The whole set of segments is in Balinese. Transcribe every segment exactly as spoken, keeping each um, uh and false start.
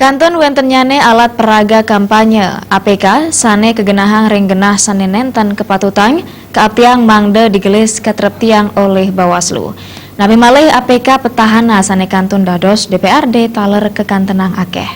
Kantun wéntennyane alat peraga kampanye, A P K, sane kagenahang ring genah sane nenten kapatutang, kaaptiang mangda digelis katreptiang olih Bawaslu. Napi malih A P K petahana sane kantun dados D P R D taler kakantenang akeh.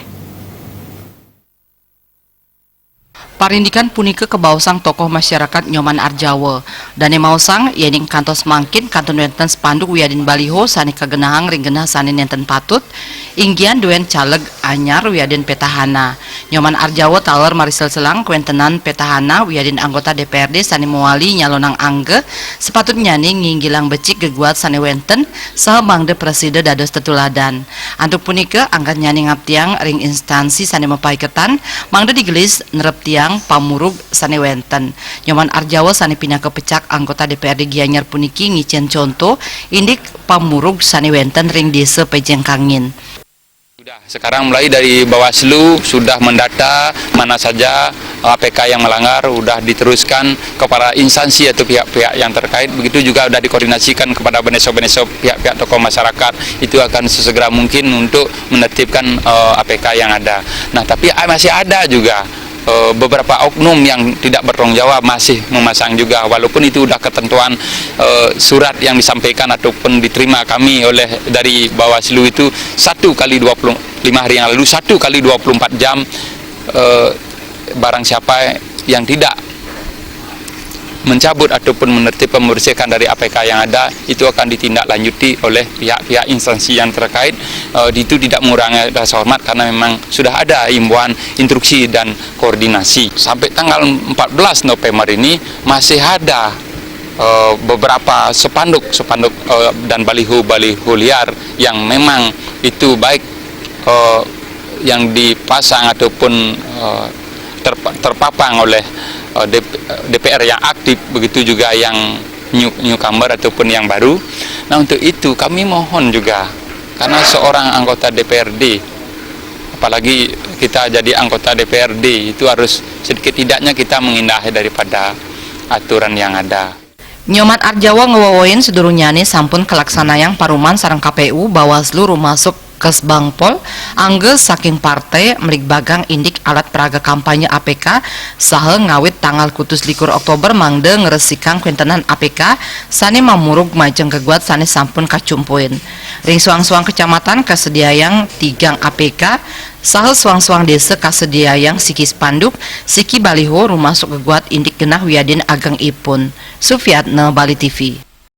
Parindikan punika kabaosang tokoh masyarakat Nyoman Arjawa. Dane maosang, yening kantos mangkin kantun wenten spanduk wiadin baliho sane kagenahang ring genah sane nenten patut, inggihan duen caleg anyar wiadin petahana. Nyoman Arjawa taler marisel-selang kawentenan petahana wiadin anggota D P R D sane mawali nyalonang angga, sapatutnyane nginggilang becik geguat sane wenten, saha mangda prasida dados tetuladan. Antuk punika, anggennyane ngaptiang ring instansi sane mapaiketan, mangda digelis nereptiang pamurug sane wenten. Nyoman Arjawa sane pinaka pecak anggota D P R D Gianyar puniki ngicen conto indik pamurug sane wenten ring Desa Pejeng Kangin. Sudah, sekarang mulai dari Bawaslu sudah mendata mana saja A P K yang melanggar, sudah diteruskan kepada instansi atau pihak-pihak yang terkait, begitu juga sudah dikoordinasikan kepada beneso-beneso pihak-pihak tokoh masyarakat, itu akan sesegera mungkin untuk menertibkan eh, A P K yang ada. Nah, tapi masih ada juga eh, beberapa oknum yang tidak bertanggung jawab masih memasang juga, walaupun itu sudah ketentuan eh, surat yang disampaikan ataupun diterima kami oleh dari Bawaslu itu satu kali dua puluh lima hari yang lalu, satu kali dua puluh empat jam eh, barang siapa yang tidak mencabut ataupun menertibkan, membersihkan dari A P K yang ada, itu akan ditindaklanjuti oleh pihak-pihak instansi yang terkait. Eh, itu tidak mengurangi rasa hormat karena memang sudah ada himbauan, instruksi dan koordinasi. Sampai tanggal empat belas November ini masih ada eh, beberapa spanduk, spanduk eh, dan baliho-baliho liar yang memang itu baik eh, yang dipasang ataupun eh, terpa- terpapang oleh eh, D P- D P R yang aktif, begitu juga yang new- newcomer ataupun yang baru. Nah, untuk itu kami mohon juga, karena seorang anggota D P R D, apalagi kita jadi anggota D P R D, itu harus sedikit tidaknya kita mengindah daripada aturan yang ada. Nyoman Arjawa ngwewehin sadurungnyane sampun kalaksanayang paruman sareng K P U, Bawaslu, rumasuk Kesbangpol, angga saking partai, mligbagang indik alat peraga kampanye A P K, saha ngawit tanggal kutus likur Oktober mangda ngresikang kwentenan A P K sane mamurug majeng geguat sane sampun kacumpuin. Ring soang-soang kecamatan kasediayang tigang A P K, saha soang-soang desa kasediayang siki spanduk, siki baliho rumasuk geguat indik genah wiadin ageng ipun. Sufiatna, Bali T V.